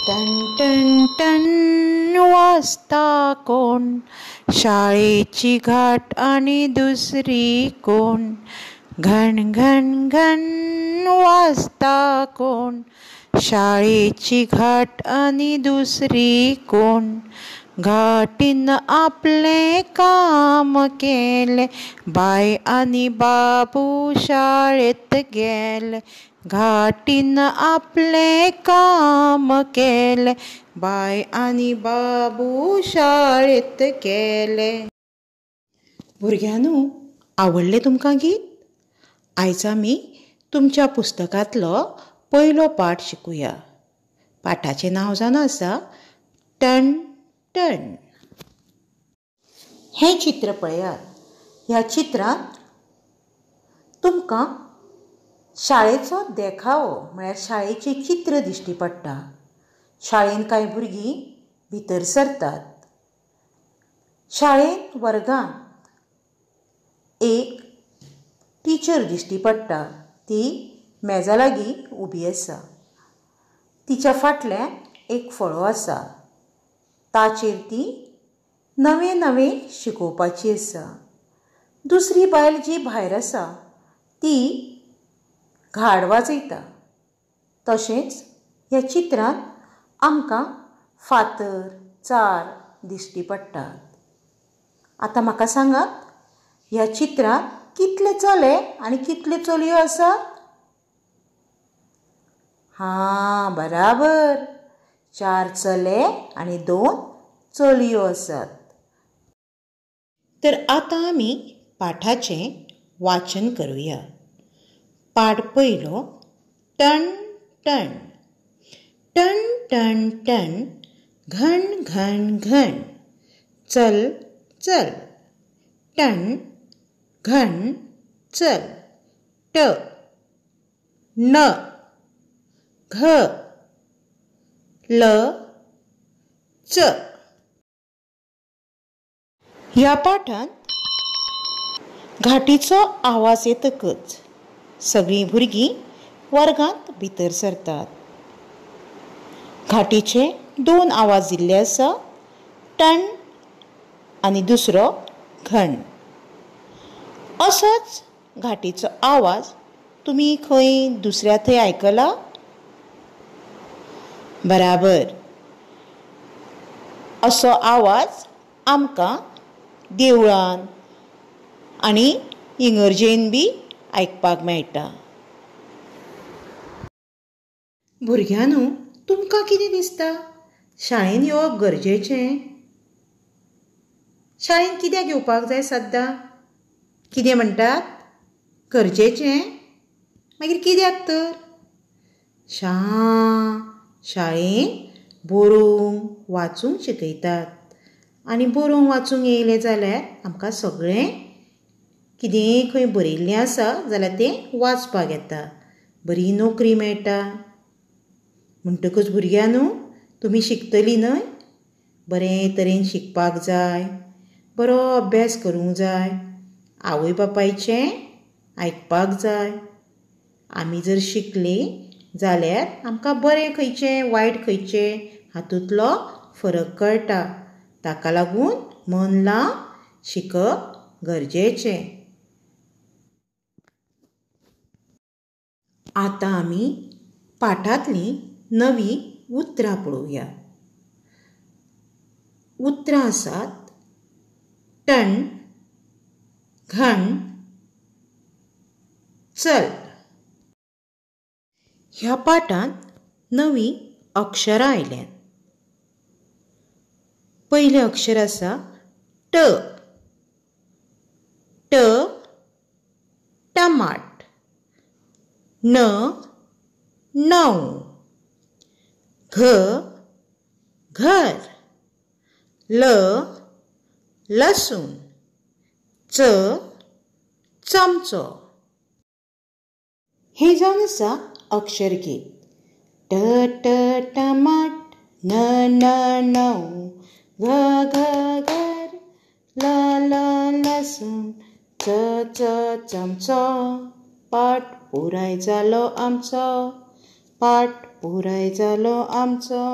Ton टन ton वाजता कोण, शाळेची घाट आनी दुसरी कोण. घण घण घण वाजता कोण, शाळेची घाट आनी दुसरी कोण. घाटीन आपलें काम केलें, बाय आनी बाबू शाळेंत गेले. घाटीन आपलें काम केलें, बाय आनी बाबू शाळेंत गेले. भुरग्यांनो, आवडलें तुमकां गीत? आयज आमी तुमच्या पुस्तकांतलो पयलो पाठ शिकुया. पाठाचें नांव जावन आसा टन टन. हें चित्र पळयात. ह्या चित्रांत तुमकां शाळेचो देखावो म्हळ्यार शाळेचें चित्र दिश्टी पडटा. शाळेंत कांय भुरगीं भितर सरतात. शाळेंत वर्गांत एक टिचर दिश्टी पडटा. ती मेजा लागीं उबी आसा. तिच्या फाटल्यान एक फळो आसा. ताचेर ती नवें नवें शिकोवपाची आसा. दुसरी बायल जी भायर आसा ती घाड वाजयता. तशेंच ह्या चित्रांत आमकां फातर, चार दिश्टी पडटात. आतां म्हाका सांगात, ह्या चित्रांत कितले चले आनी कितल्यो चलयो आसात? हां, बराबर, 4 चले आनी 2 चलयो आसात. तर आतां आमी पाठाचें वाचन करुया. पाठ पयलो, टन टन. टन टन टन, घण घण घण, चल चल. टन घण चल. ट न घ ल च. ह्या पाठांत घांटीचो आवाज येतकच सगळीं भुरगीं वर्गांत भितर सरतात. घांटीचे 2 आवाज दिल्ले आसा, टन आनी दुसरो घण. असोच घांटीचो आवाज तुमी खंय दुसऱ्या थंय आयकला? बराबर, असो आवाज आमकां देवळान आनी इगर्जेन बी आयकपाक मेळटा. भुरग्यांनो, तुमकां कितें दिसता? शाळेंत येवप गरजेचें? शाळेंत कित्याक येवपाक जाय सद्दां? कितें म्हणटात? गरजेचें? मागीर कित्याक तर? शाळेंत बरोवंक वाचूंक शिकयतात आनी बरोवंक वाचूंक येयलें जाल्यार आमकां सगळें कितेंय खंय बरयिल्लें आसा जाल्यार तें वाचपाक येता, बरी नोकरी मेळटा. म्हणटकच भुरग्यांनो, तुमी शिकतलीं न्हय? बरे तरेन शिकपाक जाय, बरो अभ्यास करूंक जाय, आवय बापायचें आयकपाक जाय. आमी जर शिकलीं जाल्यार आमकां बरें खंयचें वायट खंयचें हातूंतलो फरक कळटा. ताका लागून मन लावन शिकप गरजेचें. आतां आमी पाठांतलीं नवीं उतरां पळोवया. उतरां आसात टन, घण, चल. ह्या पाठांत नवीं अक्षरां आयल्यांत. पयलें अक्षर आसा ट. ट टमाट, न णव, घ घर, ल लसूण, च चमचो. हें जावन आसा अक्षर गीत. ट ट टमाट, न न णव, घ घ घर, ल ल लसूण, च च चमचो. पाठ पुराय जालो आमचो, पाठ पुराय जालो आमचो.